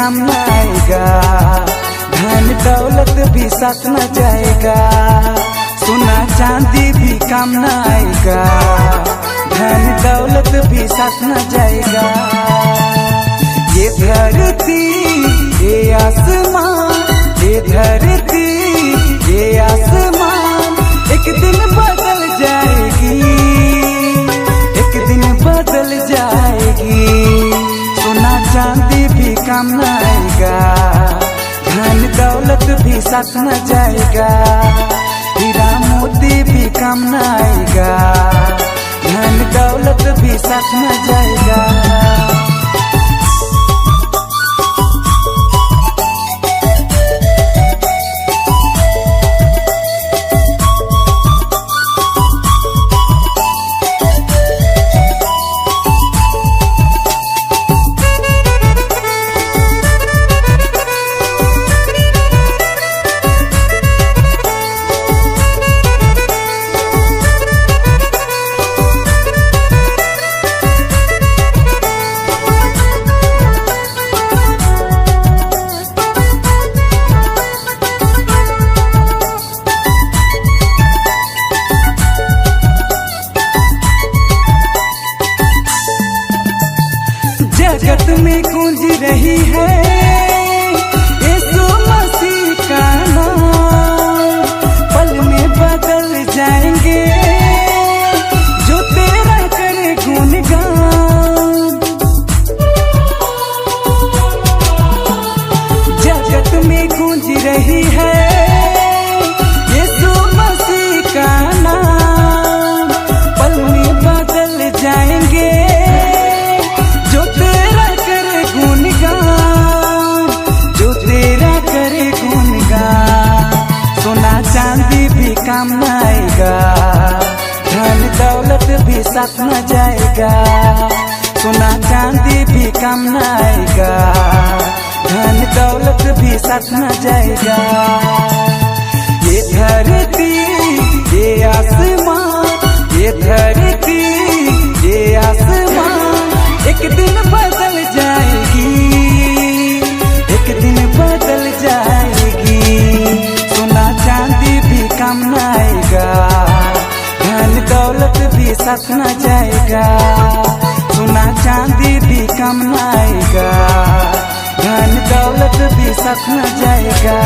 काम न आएगा, धन दौलत भी साथ न जाएगा। सोना चांदी भी काम न आएगा, धन दौलत भी साथ न जाएगा। ये धरती ये आसमान, ये धरती ये आसमान, एक दिन बदल जाएगी, एक दिन बदल जाएगी। सोना चांदी भी काम न आएगा, धन दौलत भी साथ न जाएगा। हीरा मोती भी काम न आएगा, धन दौलत भी साथ न जाएगा। जगत में गूंज रही है यीशु मसीह का नाम, पल में बदल जाएंगे जो तेरा करे गुणगान। जगत में गूंज रही है यीशु मसीह का नाम, पल में बदल जाएंगे जो तेरा करे गुणगान, जो तेरा करे गुणगान। सोना चांदी भी काम न आएगा, धन दौलत भी साथ न जाएगा। सोना चांदी भी काम न आएगा, धन दौलत भी साथ न जाएगा। ये धरती ये आसमान, ये धरती ये आसमान, एक दिन बदल जाएगी, एक दिन बदल जाएगी। सोना चांदी भी काम न आएगा, धन दौलत भी साथ न जाएगा। सोना चांदी भी काम न आएगा, धन दौलत भी साथ न जाएगा।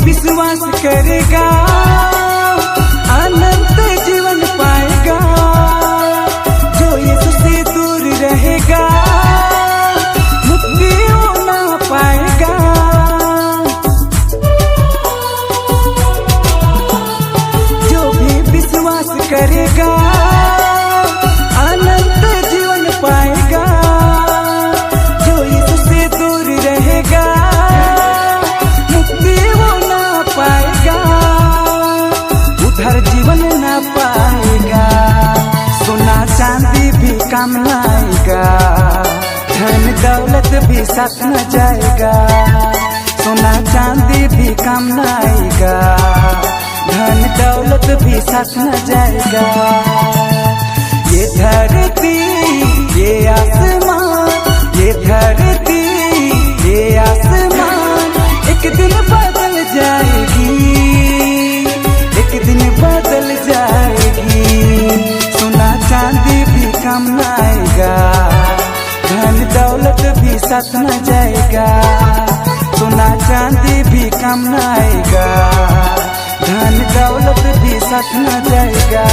विश्वास करेगा अनंत जीवन पाएगा, जो यीशु से दूर रहेगा मुक्ति वो ना पाएगा। जो भी विश्वास करेगा अनंत जीवन पाएगा, जो यीशु से दूर रहेगा मुक्ति वो ना पाएगा, उधर जीवन ना पाएगा। सोना चांदी भी काम न आएगा, धन दौलत भी साथ न जाएगा। सोना चांदी भी काम न आएगा, धन दौलत भी साथ न जाएगा। ये धरती ये आसमान, ये धरती ये आसमान, एक दिन बदल जाएगी, एक दिन बदल जाएगी। सोना चांदी भी काम न आएगा, धन दौलत भी साथ न जाएगा। सोना चांदी भी काम न आएगा, धन दौलत भी साथ न जाएगा।